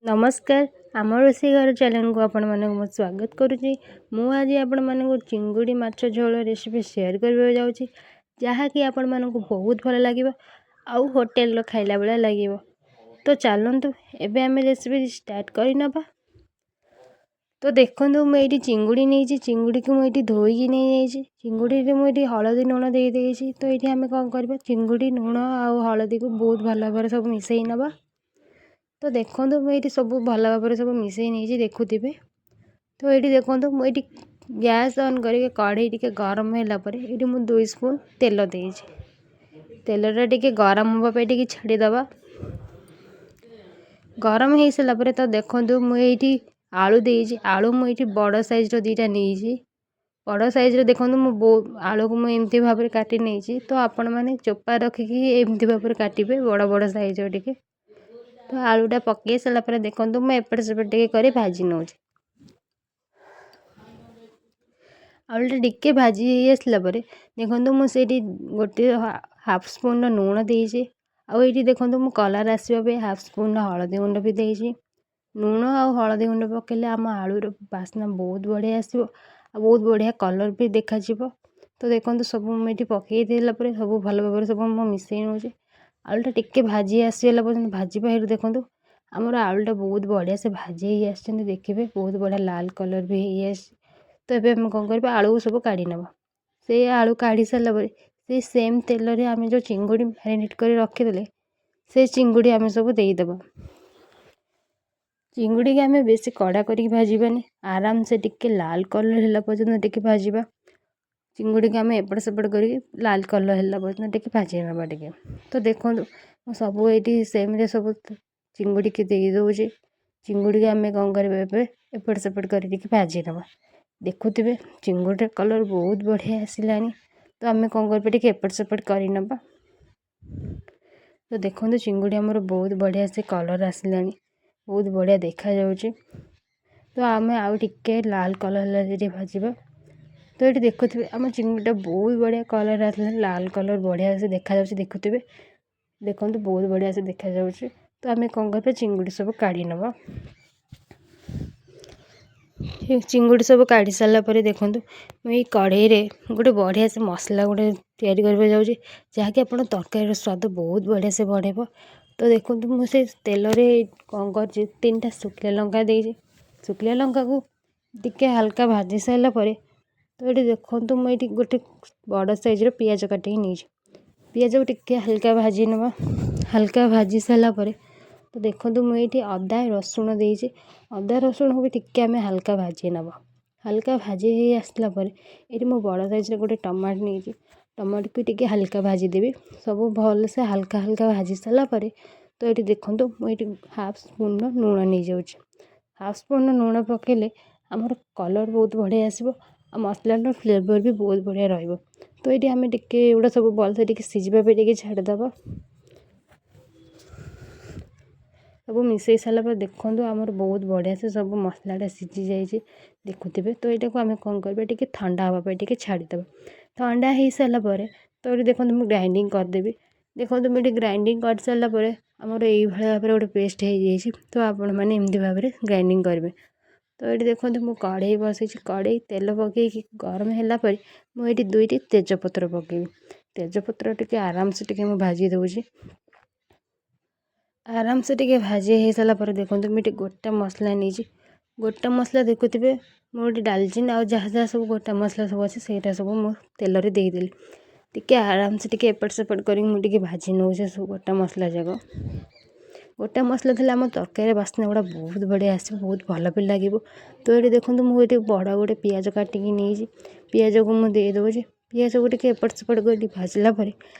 ନମସ୍କାର, ଆମ ରୋଷେଇ ଘର ଚ୍ୟାନେଲକୁ ଆପଣମାନଙ୍କୁ ମୁଁ ସ୍ୱାଗତ କରୁଛି। ମୁଁ ଆଜି ଆପଣମାନଙ୍କୁ ଚିଙ୍ଗୁଡ଼ି ମାଛ ଝୋଳ ରେସିପି ସେୟାର କରିବାକୁ ଯାଉଛି, ଯାହାକି ଆପଣମାନଙ୍କୁ ବହୁତ ଭଲ ଲାଗିବ ଆଉ ହୋଟେଲର ଖାଇଲା ଭଳିଆ ଲାଗିବ। ତ ଚାଲନ୍ତୁ, ଏବେ ଆମେ ରେସିପି ଷ୍ଟାର୍ଟ କରିନେବା। ତ ଦେଖନ୍ତୁ, ମୁଁ ଏଇଠି ଚିଙ୍ଗୁଡ଼ି ନେଇଛି। ଚିଙ୍ଗୁଡ଼ିକୁ ମୁଁ ଏଇଠି ଧୋଇକି ନେଇଯାଇଛି। ଚିଙ୍ଗୁଡ଼ିରେ ମୁଁ ଏଇଠି ହଳଦୀ ଲୁଣ ଦେଇଦେଇଛି। ତ ଏଇଠି ଆମେ କ'ଣ କରିବା? ଚିଙ୍ଗୁଡ଼ି, ଲୁଣ ଆଉ ହଳଦୀକୁ ବହୁତ ଭଲ ଭାବରେ ସବୁ ମିଶାଇ ନେବା। ତ ଦେଖନ୍ତୁ, ମୁଁ ଏଇଠି ସବୁ ଭଲ ଭାବରେ ସବୁ ମିଶାଇ ନେଇଛି, ଦେଖୁଥିବେ। ତ ଏଇଠି ଦେଖନ୍ତୁ, ମୁଁ ଏଇଠି ଗ୍ୟାସ୍ ଅନ୍ କରିକି କଢ଼େଇ ଟିକେ ଗରମ ହେଲା ପରେ ଏଇଠି ମୁଁ 2 ସ୍ପୁନ୍ ତେଲ ଦେଇଛି। ତେଲଟା ଟିକେ ଗରମ ହେବା ପାଇଁ ଟିକେ ଛାଡ଼ିଦେବା। ଗରମ ହେଇସାରିଲା ପରେ ତ ଦେଖନ୍ତୁ, ମୁଁ ଏଇଠି ଆଳୁ ଦେଇଛି। ଆଳୁ ମୁଁ ଏଇଠି ବଡ଼ ସାଇଜ୍ର 2ଟା ନେଇଛି, ବଡ଼ ସାଇଜ୍ର। ଦେଖନ୍ତୁ, ମୁଁ ଆଳୁକୁ ମୁଁ ଏମିତି ଭାବରେ କାଟି ନେଇଛି। ତ ଆପଣମାନେ ଚୋପା ରଖିକି ଏମିତି ଭାବରେ କାଟିବେ, ବଡ଼ ବଡ଼ ସାଇଜ୍ର ଟିକେ। ତ ଆଳୁଟା ପକାଇ ସାରିଲା ପରେ ଦେଖନ୍ତୁ, ମୁଁ ଏପଟ ସେପଟ ଟିକେ କରି ଭାଜି ନେଉଛି। ଆଳୁଟା ଟିକେ ଭାଜି ହେଇ ଆସିଲା ପରେ ଦେଖନ୍ତୁ, ମୁଁ ସେଇଠି ଗୋଟିଏ ହାଫ୍ ସ୍ପୁନ୍ର ଲୁଣ ଦେଇଛି। ଆଉ ଏଇଠି ଦେଖନ୍ତୁ, ମୁଁ କଲର୍ ଆସିବା ପାଇଁ ହାଫ୍ ସ୍ପୁନ୍ର ହଳଦୀ ଗୁଣ୍ଡ ବି ଦେଇଛି। ଲୁଣ ଆଉ ହଳଦୀ ଗୁଣ୍ଡ ପକାଇଲେ ଆମ ଆଳୁର ବାସ୍ନା ବହୁତ ବଢ଼ିଆ ଆସିବ ଆଉ ବହୁତ ବଢ଼ିଆ କଲର୍ ବି ଦେଖାଯିବ। ତ ଦେଖନ୍ତୁ, ସବୁ ମୁଁ ଏଇଠି ପକାଇ ଦେଲା ପରେ ସବୁ ଭଲ ଭାବରେ ସବୁ ମୁଁ ମିଶାଇ ନେଉଛି। ଆଳୁଟା ଟିକେ ଭାଜି ଆସିଗଲା ପର୍ଯ୍ୟନ୍ତ ଭାଜିବା। ହେଇଠୁ ଦେଖନ୍ତୁ, ଆମର ଆଳୁଟା ବହୁତ ବଢ଼ିଆ ସେ ଭାଜି ହେଇ ଆସିଛନ୍ତି। ଦେଖିବେ, ବହୁତ ବଢ଼ିଆ ଲାଲ କଲର୍ ବି ହେଇ ଆସିଛି। ତ ଏବେ ଆମେ କ'ଣ କରିବା? ଆଳୁକୁ ସବୁ କାଢ଼ି ନେବା। ସେଇ ଆଳୁ କାଢ଼ି ସାରିଲା ପରେ ସେଇ ସେମ୍ ତେଲରେ ଆମେ ଯେଉଁ ଚିଙ୍ଗୁଡ଼ି ମ୍ୟାରିନେଟ୍ କରି ରଖିଦେଲେ, ସେ ଚିଙ୍ଗୁଡ଼ି ଆମେ ସବୁ ଦେଇଦେବା। ଚିଙ୍ଗୁଡ଼ିକି ଆମେ ବେଶୀ କଡ଼ା କରିକି ଭାଜିବାନି, ଆରାମସେ ଟିକେ ଲାଲ କଲର୍ ହେଲା ପର୍ଯ୍ୟନ୍ତ ଟିକେ ଭାଜିବା। ଚିଙ୍ଗୁଡ଼ିକି ଆମେ ଏପଟ ସେପଟ କରିକି ଲାଲ କଲର୍ ହେଲା ପର୍ଯ୍ୟନ୍ତ ଟିକେ ଭାଜି ନେବା ଟିକେ। ତ ଦେଖନ୍ତୁ, ମୁଁ ସବୁ ଏଇଠି ସେମ୍ରେ ସବୁ ଚିଙ୍ଗୁଡ଼ିକି ଦେଇ ଦେଉଛି। ଚିଙ୍ଗୁଡ଼ିକି ଆମେ କ'ଣ କରିବା? ଏବେ ଏପଟ ସେପଟ କରି ଟିକେ ଭାଜି ନେବା। ଦେଖୁଥିବେ, ଚିଙ୍ଗୁଡ଼ିର କଲର୍ ବହୁତ ବଢ଼ିଆ ଆସିଲାଣି। ତ ଆମେ କ'ଣ କରିବା? ଟିକେ ଏପଟ ସେପଟ କରିନେବା। ତ ଦେଖନ୍ତୁ, ଚିଙ୍ଗୁଡ଼ି ଆମର ବହୁତ ବଢ଼ିଆ ସେ କଲର୍ ଆସିଲାଣି, ବହୁତ ବଢ଼ିଆ ଦେଖାଯାଉଛି। ତ ଆମେ ଆଉ ଟିକେ ଲାଲ କଲର୍ ହେଲା ଟିକେ ଭାଜିବା। ତ ଏଇଠି ଦେଖୁଥିବେ, ଆମ ଚିଙ୍ଗୁଡ଼ିଟା ବହୁତ ବଢ଼ିଆ କଲର୍ ଆସିଲାଣି, ଲାଲ କଲର୍ ବଢ଼ିଆ ସେ ଦେଖାଯାଉଛି। ଦେଖୁଥିବେ, ଦେଖନ୍ତୁ, ବହୁତ ବଢ଼ିଆ ସେ ଦେଖାଯାଉଛି। ତ ଆମେ କ'ଣ କରିବା? ଚିଙ୍ଗୁଡ଼ି ସବୁ କାଢ଼ି ନେବା। ଚିଙ୍ଗୁଡ଼ି ସବୁ କାଢ଼ି ସାରିଲା ପରେ ଦେଖନ୍ତୁ, ମୁଁ ଏଇ କଢ଼େଇରେ ଗୋଟେ ବଢ଼ିଆ ସେ ମସଲା ଗୋଟେ ତିଆରି କରିବାକୁ ଯାଉଛି, ଯାହାକି ଆପଣ ତରକାରୀର ସ୍ୱାଦ ବହୁତ ବଢ଼ିଆ ସେ ବଢ଼େଇବ। ତ ଦେଖନ୍ତୁ, ମୁଁ ସେ ତେଲରେ କ'ଣ କରିଛି? 3ଟା ଶୁଖିଲା ଲଙ୍କା ଦେଇଛି। ଶୁଖିଲା ଲଙ୍କାକୁ ଟିକେ ହାଲକା ଭାଜି ସାରିଲା ପରେ ତ ଏଇଠି ଦେଖନ୍ତୁ, ମୁଁ ଏଇଠି ଗୋଟେ ବଡ଼ ସାଇଜ୍ର ପିଆଜ କାଟିକି ନେଇଛି। ପିଆଜକୁ ଟିକେ ହାଲକା ଭାଜି ନେବା। ହାଲକା ଭାଜି ସାରିଲା ପରେ ତ ଦେଖନ୍ତୁ, ମୁଁ ଏଇଠି ଅଦା ରସୁଣ ଦେଇଛି। ଅଦା ରସୁଣକୁ ବି ଟିକେ ଆମେ ହାଲକା ଭାଜି ନେବା। ହାଲକା ଭାଜି ହେଇ ଆସିଲା ପରେ ଏଇଠି ମୁଁ ବଡ଼ ସାଇଜ୍ର ଗୋଟେ ଟମାଟୋ ନେଇଛି। ଟମାଟୋକୁ ଟିକେ ହାଲକା ଭାଜିଦେବି। ସବୁ ଭଲସେ ହାଲକା ହାଲକା ଭାଜି ସାରିଲା ପରେ ତ ଏଇଠି ଦେଖନ୍ତୁ, ମୁଁ ଏଇଠି ହାଫ୍ ସ୍ପୁନ୍ର ଲୁଣ ନେଇଯାଉଛି। ହାଫ୍ ସ୍ପୁନ୍ର ଲୁଣ ପକାଇଲେ ଆମର କଲର୍ ବହୁତ ବଢ଼ିଆ ଆସିବ ଆଉ ମସଲାର ଫ୍ଲେଭର୍ ବି ବହୁତ ବଢ଼ିଆ ରହିବ। ତ ଏଇଠି ଆମେ ଟିକେ ଏଗୁଡ଼ା ସବୁ ଭଲସେ ଟିକେ ସିଝିବା ପାଇଁ ଟିକେ ଛାଡ଼ିଦେବା। ସବୁ ମିଶାଇ ସାରିଲା ପରେ ଦେଖନ୍ତୁ, ଆମର ବହୁତ ବଢ଼ିଆ ସେ ସବୁ ମସଲାଟା ସିଝି ଯାଇଛି, ଦେଖୁଥିବେ। ତ ଏଇଟାକୁ ଆମେ କ'ଣ କରିବା? ଟିକେ ଥଣ୍ଡା ହେବା ପାଇଁ ଟିକେ ଛାଡ଼ିଦେବା। ଥଣ୍ଡା ହେଇସାରିଲା ପରେ ତ ଏଠି ଦେଖନ୍ତୁ, ମୁଁ ଗ୍ରାଇଣ୍ଡିଙ୍ଗ କରିଦେବି। ଦେଖନ୍ତୁ, ମୁଁ ଏଠି ଗ୍ରାଇଣ୍ଡିଙ୍ଗ କରିସାରିଲା ପରେ ଆମର ଏଇଭଳିଆ ଭାବରେ ଗୋଟେ ପେଷ୍ଟ ହେଇଯାଇଛି। ତ ଆପଣମାନେ ଏମିତି ଭାବରେ ଗ୍ରାଇଣ୍ଡିଙ୍ଗ କରିବେ। ତ ଏଇଠି ଦେଖନ୍ତୁ, ମୁଁ କଢ଼େଇ ବସେଇଛି। କଢ଼େଇ ତେଲ ପକାଇକି ଗରମ ହେଲା ପରେ ମୁଁ ଏଇଠି 2ଟି ତେଜପତ୍ର ପକାଇବି। ତେଜପତ୍ର ଟିକେ ଆରାମସେ ଟିକେ ମୁଁ ଭାଜି ଦେଉଛି। ଆରାମସେ ଟିକେ ଭାଜି ହେଇସାରିଲା ପରେ ଦେଖନ୍ତୁ, ମୁଁ ଏଠି ଗୋଟା ମସଲା ନେଇଛି। ଗୋଟା ମସଲା ଦେଖୁଥିବେ, ମୁଁ ଏଠି ଡାଲଚିନି ଆଉ ଯାହା ଯାହା ସବୁ ଗୋଟା ମସଲା ସବୁ ଅଛି, ସେଇଟା ସବୁ ମୁଁ ତେଲରେ ଦେଇଦେଲି। ଟିକେ ଆରାମସେ ଟିକେ ଏପଟ ସେପଟ କରିକି ମୁଁ ଟିକେ ଭାଜି ନେଉଛି ସବୁ ଗୋଟା ମସଲା ଯାକ। ଗୋଟା ମସଲା ଥିଲେ ଆମ ତରକାରୀର ବାସ୍ନା ଗୁଡ଼ା ବହୁତ ବଢ଼ିଆ ଆସିବ, ବହୁତ ଭଲ ବି ଲାଗିବ। ତ ଏଠି ଦେଖନ୍ତୁ, ମୁଁ ଏଠି ବଡ଼ ଗୋଟେ ପିଆଜ କାଟିକି ନେଇଛି। ପିଆଜକୁ ମୁଁ ଦେଇଦେଉଛି। ପିଆଜକୁ ଟିକେ ଏପଟ ସେପଟ କରିକି ଭାଜିଲା ପରେ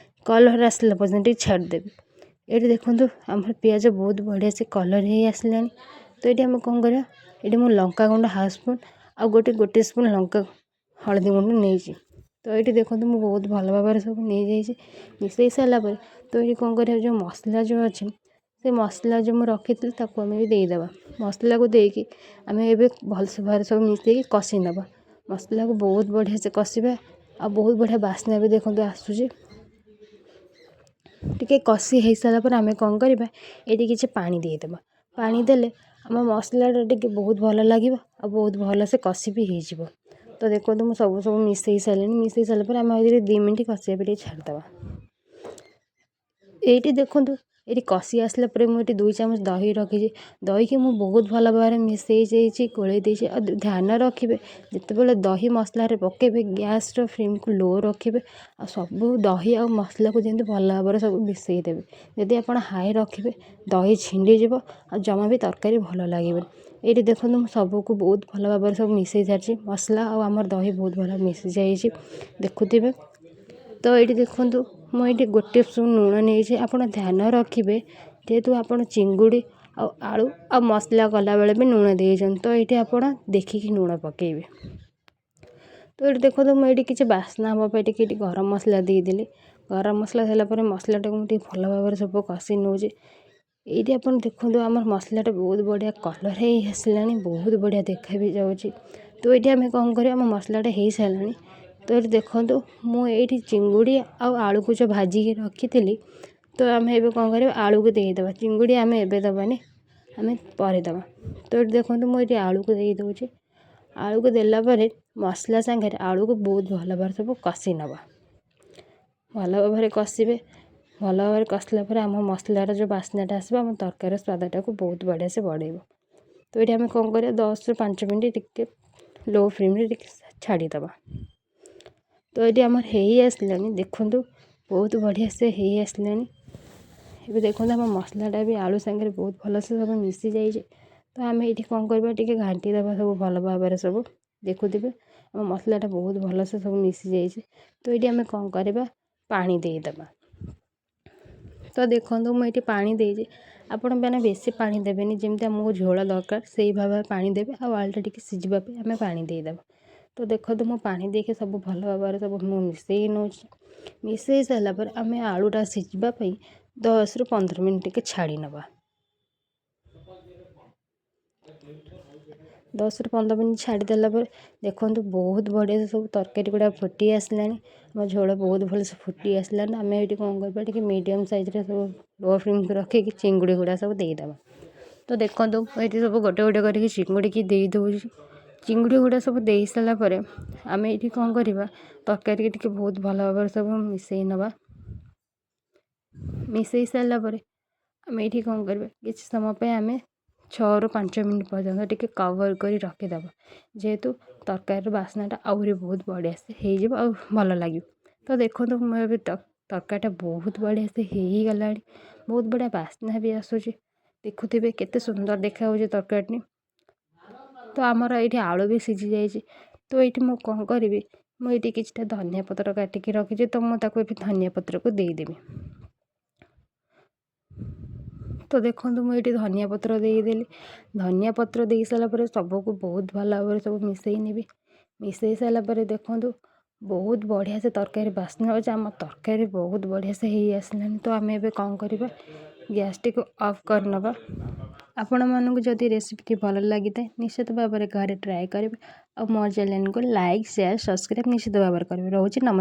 କଲର୍ ଆସିଲା ପର୍ଯ୍ୟନ୍ତ ଟିକେ ଛାଡ଼ିଦେବି। ଏଇଠି ଦେଖନ୍ତୁ, ଆମର ପିଆଜ ବହୁତ ବଢ଼ିଆ ସେ କଲର୍ ହେଇ ଆସିଲାଣି। ତ ଏଇଠି ଆମେ କ'ଣ କରିବା? ଏଇଠି ମୁଁ ଲଙ୍କା ଗୁଣ୍ଡ ହାଫ୍ ସ୍ପୁନ୍ ଆଉ ଗୋଟେ ସ୍ପୁନ୍ ଲଙ୍କା ହଳଦୀ ଗୁଣ୍ଡ ନେଇଛି। ତ ଏଇଠି ଦେଖନ୍ତୁ, ମୁଁ ବହୁତ ଭଲ ଭାବରେ ସବୁ ନେଇଯାଇଛି। ମିଶାଇ ସାରିଲା ପରେ ତ ଏଇଠି କ'ଣ କରିବା? ଯେଉଁ ମସଲା ଯେଉଁ ଅଛି, ସେ ମସଲା ଯେଉଁ ମୁଁ ରଖିଥିଲି, ତାକୁ ଆମେ ବି ଦେଇଦେବା। ମସଲାକୁ ଦେଇକି ଆମେ ଏବେ ଭଲସେ ଭାବରେ ସବୁ ମିଶାଇକି କଷି ନେବା। ମସଲାକୁ ବହୁତ ବଢ଼ିଆ ସେ କଷିବା ଆଉ ବହୁତ ବଢ଼ିଆ ବାସ୍ନା ବି ଦେଖନ୍ତୁ ଆସୁଛି। ଟିକେ କଷି ହେଇସାରିଲା ପରେ ଆମେ କ'ଣ କରିବା? ଏଇଠି କିଛି ପାଣି ଦେଇଦେବା। ପାଣି ଦେଲେ ଆମ ମସଲାଟା ଟିକେ ବହୁତ ଭଲ ଲାଗିବ ଆଉ ବହୁତ ଭଲସେ କଷି ବି ହେଇଯିବ। ତ ଦେଖନ୍ତୁ, ମୁଁ ସବୁ ସବୁ ମିଶାଇ ସାରିଲିଣି। ମିଶାଇ ସାରିଲା ପରେ ଆମେ ଏଥିରେ 2 ମିନିଟ୍ କଷିବା ପାଇଁ ଟିକେ ଛାଡ଼ିଦେବା। ଏଇଠି ଦେଖନ୍ତୁ, ଏଇଠି କଷି ଆସିଲା ପରେ ମୁଁ ଏଠି 2 ଚାମଚ ଦହି ରଖିଛି। ଦହିକି ମୁଁ ବହୁତ ଭଲ ଭାବରେ ମିଶାଇ ଦେଇଛି, ଗୋଳେଇ ଦେଇଛି। ଆଉ ଧ୍ୟାନ ରଖିବେ, ଯେତେବେଳେ ଦହି ମସଲାରେ ପକାଇବେ, ଗ୍ୟାସ୍ର ଫ୍ଲେମ୍କୁ ଲୋ ରଖିବେ ଆଉ ସବୁ ଦହି ଆଉ ମସଲାକୁ ଯେମିତି ଭଲ ଭାବରେ ସବୁ ମିଶାଇ ଦେବେ। ଯଦି ଆପଣ ହାଇ ରଖିବେ, ଦହି ଛିଣ୍ଡିଯିବ ଆଉ ଜମା ବି ତରକାରୀ ଭଲ ଲାଗିବନି। ଏଇଠି ଦେଖନ୍ତୁ, ମୁଁ ସବୁକୁ ବହୁତ ଭଲ ଭାବରେ ସବୁ ମିଶାଇ ସାରିଛି। ମସଲା ଆଉ ଆମର ଦହି ବହୁତ ଭଲ ମିଶି ଯାଇଛି, ଦେଖୁଥିବେ। ତ ଏଇଠି ଦେଖନ୍ତୁ, ମୁଁ ଏଇଠି 1 ସ୍ପୁନ୍ ଲୁଣ ନେଇଛି। ଆପଣ ଧ୍ୟାନ ରଖିବେ, ଯେହେତୁ ଆପଣ ଚିଙ୍ଗୁଡ଼ି ଆଉ ଆଳୁ ଆଉ ମସଲା କଲାବେଳେ ବି ଲୁଣ ଦେଇଛନ୍ତି, ତ ଏଇଠି ଆପଣ ଦେଖିକି ଲୁଣ ପକାଇବେ। ତ ଏଇଠି ଦେଖନ୍ତୁ, ମୁଁ ଏଇଠି କିଛି ବାସ୍ନା ହେବା ପାଇଁ ଟିକେ ଏଇଠି ଗରମ ମସଲା ଦେଇଦେଲି। ଗରମ ମସଲା ଦେଲା ପରେ ମସଲାଟାକୁ ମୁଁ ଟିକେ ଭଲ ଭାବରେ ସବୁ କଷି ନେଉଛି। ଏଇଠି ଆପଣ ଦେଖନ୍ତୁ, ଆମର ମସଲାଟା ବହୁତ ବଢ଼ିଆ କଲର୍ ହେଇ ଆସିଲାଣି, ବହୁତ ବଢ଼ିଆ ଦେଖା ବି ଯାଉଛି। ତ ଏଇଠି ଆମେ କ'ଣ କରିବା? ଆମ ମସଲାଟା ହେଇସାରିଲାଣି। ତ ଏଇଠି ଦେଖନ୍ତୁ, ମୁଁ ଏଇଠି ଚିଙ୍ଗୁଡ଼ି ଆଉ ଆଳୁକୁ ଯେଉଁ ଭାଜିକି ରଖିଥିଲି, ତ ଆମେ ଏବେ କ'ଣ କରିବା? ଆଳୁକୁ ଦେଇଦେବା। ଚିଙ୍ଗୁଡ଼ି ଆମେ ଏବେ ଦେବାନି, ଆମେ ପରେ ଦେବା। ତ ଏଇଠି ଦେଖନ୍ତୁ, ମୁଁ ଏଇଠି ଆଳୁକୁ ଦେଇଦେଉଛି। ଆଳୁକୁ ଦେଲା ପରେ ମସଲା ସାଙ୍ଗରେ ଆଳୁକୁ ବହୁତ ଭଲ ଭାବରେ ସବୁ କଷି ନେବା। ଭଲ ଭାବରେ କଷିବେ। ଭଲ ଭାବରେ କଷିଲା ପରେ ଆମ ମସଲାର ଯେଉଁ ବାସ୍ନାଟା ଆସିବ, ଆମ ତରକାରୀର ସ୍ୱାଦଟାକୁ ବହୁତ ବଢ଼ିଆ ସେ ବଢ଼େଇବ। ତ ଏଇଠି ଆମେ କ'ଣ କରିବା? 10ରୁ 5 ମିନିଟ୍ ଟିକେ ଲୋ ଫ୍ଲେମ୍ରେ ଟିକେ ଛାଡ଼ିଦେବା। ତ ଏଇଠି ଆମର ହେଇ ଆସିଲାଣି, ଦେଖନ୍ତୁ, ବହୁତ ବଢ଼ିଆ ସେ ହେଇ ଆସିଲାଣି। ଏବେ ଦେଖନ୍ତୁ, ଆମ ମସଲାଟା ବି ଆଳୁ ସାଙ୍ଗରେ ବହୁତ ଭଲସେ ସବୁ ମିଶିଯାଇଛି। ତ ଆମେ ଏଇଠି କ'ଣ କରିବା? ଟିକେ ଘାଣ୍ଟି ଦେବା ସବୁ ଭଲ ଭାବରେ ସବୁ। ଦେଖୁଥିବେ, ଆମ ମସଲାଟା ବହୁତ ଭଲସେ ସବୁ ମିଶିଯାଇଛି। ତ ଏଇଠି ଆମେ କ'ଣ କରିବା? ପାଣି ଦେଇଦେବା। ତ ଦେଖନ୍ତୁ, ମୁଁ ଏଇଠି ପାଣି ଦେଇଛି। ଆପଣ ମାନେ ବେଶୀ ପାଣି ଦେବେନି, ଯେମିତି ଆମକୁ ଝୋଳ ଦରକାର ସେଇ ଭାବରେ ପାଣି ଦେବେ, ଆଉ ଆଳୁଟା ଟିକେ ସିଝିବା ପାଇଁ ଆମେ ପାଣି ଦେଇଦେବା। ତ ଦେଖନ୍ତୁ, ମୁଁ ପାଣି ଦେଇକି ସବୁ ଭଲ ଭାବରେ ସବୁ ମୁଁ ମିଶାଇ ନେଉଛି। ମିଶାଇ ସାରିଲା ପରେ ଆମେ ଆଳୁଟା ସିଝିବା ପାଇଁ 10ରୁ 15 ମିନିଟ୍ ଟିକେ ଛାଡ଼ି ନେବା। 10ରୁ 15 ମିନିଟ୍ ଛାଡ଼ିଦେଲା ପରେ ଦେଖନ୍ତୁ, ବହୁତ ବଢ଼ିଆ ସବୁ ତରକାରୀ ଗୁଡ଼ା ଫୁଟି ଆସିଲାଣି। ଆମ ଝୋଳ ବହୁତ ଭଲସେ ଫୁଟି ଆସିଲାଣି। ଆମେ ଏଇଠି କ'ଣ କରିବା? ଟିକେ ମିଡ଼ିୟମ୍ ସାଇଜ୍ରେ ସବୁ ଲୋ ଫ୍ଲେମ୍କୁ ରଖିକି ଚିଙ୍ଗୁଡ଼ି ଗୁଡ଼ା ସବୁ ଦେଇଦେବା। ତ ଦେଖନ୍ତୁ, ମୁଁ ଏଇଠି ସବୁ ଗୋଟେ ଗୋଟେ କରିକି ଚିଙ୍ଗୁଡ଼ିକି ଦେଇଦେଉଛି। ଚିଙ୍ଗୁଡ଼ି ଗୁଡ଼ା ସବୁ ଦେଇ ସାରିଲା ପରେ ଆମେ ଏଇଠି କ'ଣ କରିବା? ତରକାରୀକି ଟିକେ ବହୁତ ଭଲ ଭାବରେ ସବୁ ମିଶାଇ ନେବା। ମିଶାଇ ସାରିଲା ପରେ ଆମେ ଏଇଠି କ'ଣ କରିବା? କିଛି ସମୟ ପାଇଁ ଆମେ 6ରୁ 5 ମିନିଟ୍ ପର୍ଯ୍ୟନ୍ତ ଟିକେ କଭର୍ କରି ରଖିଦେବା, ଯେହେତୁ ତରକାରୀର ବାସ୍ନାଟା ଆହୁରି ବହୁତ ବଢ଼ିଆ ସେ ହେଇଯିବ ଆଉ ଭଲ ଲାଗିବ। ତ ଦେଖନ୍ତୁ, ମୁଁ ଏବେ ତରକାରୀଟା ବହୁତ ବଢ଼ିଆ ସେ ହେଇଗଲାଣି, ବହୁତ ବଢ଼ିଆ ବାସ୍ନା ବି ଆସୁଛି। ଦେଖୁଥିବେ, କେତେ ସୁନ୍ଦର ଦେଖାଯାଉଛି ତରକାରୀଟି। ତ ଆମର ଏଇଠି ଆଳୁ ବି ସିଝି ଯାଇଛି। ତ ଏଇଠି ମୁଁ କ'ଣ କରିବି? ମୁଁ ଏଇଠି କିଛିଟା ଧନିଆ ପତ୍ର କାଟିକି ରଖିଛି, ତ ମୁଁ ତାକୁ ଏବେ ଧନିଆ ପତ୍ରକୁ ଦେଇଦେବି। ତ ଦେଖନ୍ତୁ, ମୁଁ ଏଇଠି ଧନିଆ ପତ୍ର ଦେଇଦେଲି। ଧନିଆ ପତ୍ର ଦେଇ ସାରିଲା ପରେ ସବୁକୁ ବହୁତ ଭଲ ଭାବରେ ସବୁ ମିଶାଇ ନେବି। ମିଶାଇ ସାରିଲା ପରେ ଦେଖନ୍ତୁ, ବହୁତ ବଢ଼ିଆ ସେ ତରକାରୀ ବାସ୍ନା ହେଉଛି। ଆମ ତରକାରୀ ବହୁତ ବଢ଼ିଆ ସେ ହେଇ ଆସିଲାଣି। ତ ଆମେ ଏବେ କ'ଣ କରିବା? ଗ୍ୟାସ୍ଟିକୁ ଅଫ୍ କରିନେବା। ଆପଣମାନଙ୍କୁ ଯଦି ରେସିପିଟି ଭଲ ଲାଗିଥାଏ, ନିଶ୍ଚିତ ଭାବରେ ଘରେ ଟ୍ରାଏ କରିବେ ଆଉ ମୋ ଚ୍ୟାନେଲକୁ ଲାଇକ୍, ସେୟାର, ସବସ୍କ୍ରାଇବ୍ ନିଶ୍ଚିତ ଭାବରେ କରିବେ। ରହୁଛି, ନମସ୍କାର।